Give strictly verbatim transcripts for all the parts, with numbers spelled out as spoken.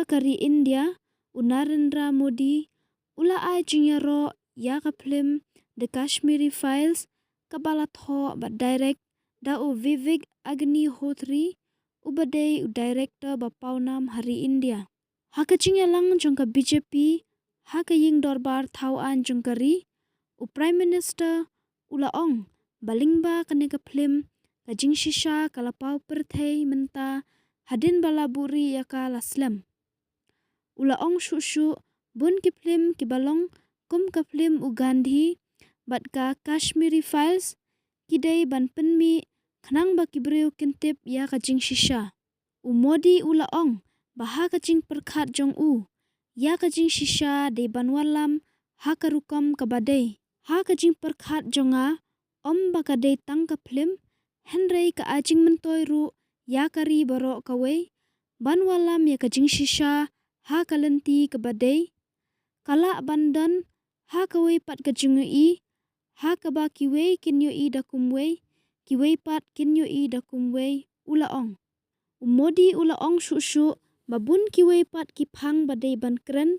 ka ri India, u Narendra Modi, u la ai jingïaroh ïa ka phlim The Kashmiri Files, kaba la thoh bad direct da u Vivek Agnihotri, uba dei u director ba pawnam ha ri India. Ha ka jingïalang jong ka B J P ha ka ïing dorbar thaw aiñ jong ka ri, u Prime Minister u la ong ba lyngba kane ka phlim, ka jingshisha ka la paw pyrthei mynta hadien ba la buhrieh ïa ka la slem. U la ong shuh shuh, bun ki phlim kiba long kum ka phlim u Gandhi bad ka Kashmiri Files ki dei ban pynmih khnang ba ki briew kin tip ïa ka jingshisha. U Modi u la ong ba ha ka jingpyrkhat jong u ïa ka jingshisha dei ban wallam ha ka rukom kaba dei. Ha ka jingpyrkhat jong nga, ym ba ka dei tang ka phlim, hynrei ka ai jingmyntoi ruh ïa ka ri baroh kawei ban wallam ïa ka jingshisha ha ka lynti kaba dei. Ka lah ban don ha kawei pat ka jingïohi, ha kaba kiwei kin ïohi da kumwei, kiwei pat kin ïohi da kumwei, u la ong. U Modi u la ong shuh shuh ba bun kiwei pat ki phang ba dei ban kren,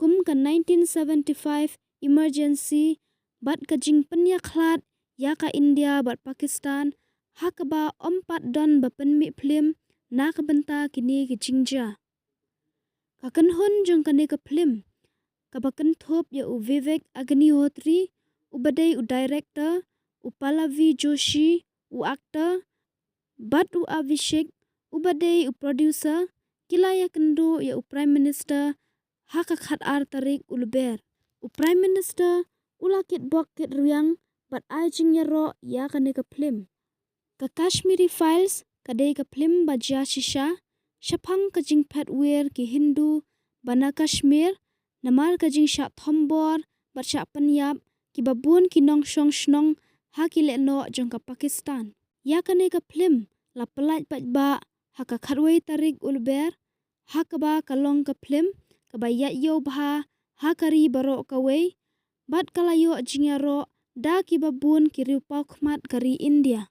kum ka nineteen seventy-five emergency bad ka jingpynïakhlad ïa ka India bad Pakistan, ha kaba ym pat don ba pynmih phlim na ka bynta kine ki jingjia. Ka kynhun jong kane ka phlim, kaba kynthup ïa u Vivek Agnihotri, uba dei u director, u Pallavi Joshi, u actor, bad u Abhishek, uba dei u producer, ki la ïakynduh ïa u Prime Minister ha ka khatar tarik u Lber. U Prime Minister u la kitbok kitrwiang bad ai jingïaroh ïa kane ka phlim. Ka Kashmiri Files ka dei ka phlim ba jia shisha shaphang ka jingphet wir ki Hindu ba na Kashmir namar ka jingshah thombor bad shah pynïap kiba bun ki nongshong shnong ha ki lehnoh jong ka Pakistan. Ïa kane ka phlim la pyllait paidbah ha ka khatwei tarik u Lber, ha kaba ka long ka phlim kaba ïaid ïew bha ha ka ri baroh kawei, bad ka la ïoh jingïaroh da kiba bun ki riewpawkhmat ka ri India.